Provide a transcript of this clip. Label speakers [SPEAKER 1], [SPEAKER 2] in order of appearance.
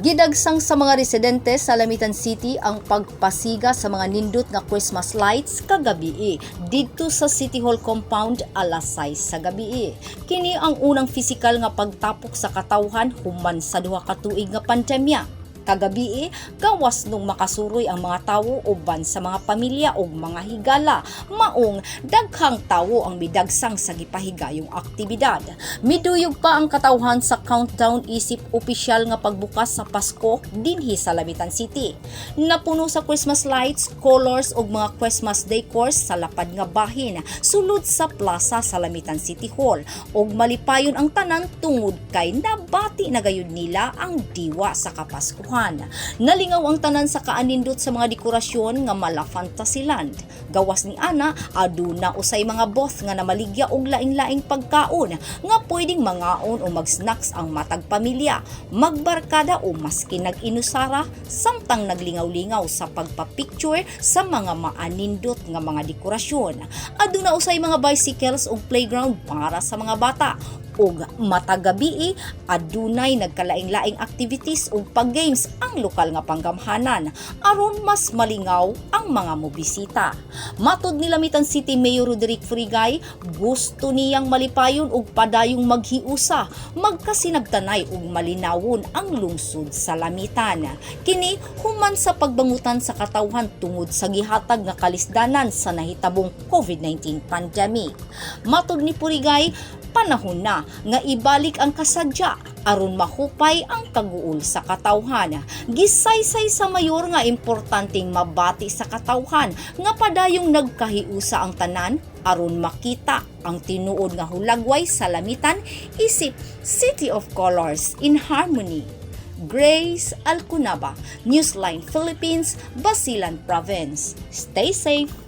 [SPEAKER 1] Gidagsang sa mga residente sa Lamitan City ang pagpasiga sa mga nindot nga Christmas lights kagabii didto sa City Hall compound alas 6 sa gabii. Kini ang unang pisikal nga pagtapok sa katawhan human sa 2 ka tuig nga pandemya. Kagabii, gawas nung makasuroy ang mga tawo uban sa mga pamilya ug mga higala, maong daghang tawo ang midagsang sa gipahigayong aktibidad. Miduyog pa ang katawhan sa countdown isip opisyal nga pagbukas sa Pasko dinhi sa Lamitan City. Napuno sa Christmas lights, colors ug mga Christmas decors sa lapad nga bahin sulod sa plaza sa Lamitan City Hall ug malipayon ang tanan tungod kay nabati na gayud nila ang diwa sa Kapaskuhan. Nalingaw ang tanan sa kaanindot sa mga dekorasyon nga mala Fantasyland. Gawas ni ana, aduna usay mga booth nga namaligya og laing-laing pagkaon nga pwedeng mangaon o mag-snacks ang matag pamilya, magbarkada o maski nag-inusara samtang naglingaw-lingaw sa pagpa-picture sa mga maanindot nga mga dekorasyon. Aduna usay mga bicycles ug playground para sa mga bata ug matag gabii adunay nagkalaing-laing activities ug pag-games ang lokal nga panggamhanan aron mas malingaw ang mga mobisita. Matod ni Lamitan City Mayor Roderick Furigay, gusto niyang malipayon ug padayong maghiusa, magkasinabtanay ug malinawon ang lungsod sa Lamitan. Kini human sa pagbangutan sa katawhan tungod sa gihatag nga kalisdanan sa nahitabong COVID-19 pandemic. Matod ni Furigay, panahon na nga ibalik ang kasadya aron mahupay ang kaguol sa katawhan. Gisaysay sa mayor nga importanteng mabati sa katawhan nga padayong nagkahiusa ang tanan aron makita ang tinuod nga hulagway sa Lamitan isip City of Colors in Harmony. Grace Alcunaba, Newsline Philippines, Basilan Province. Stay safe.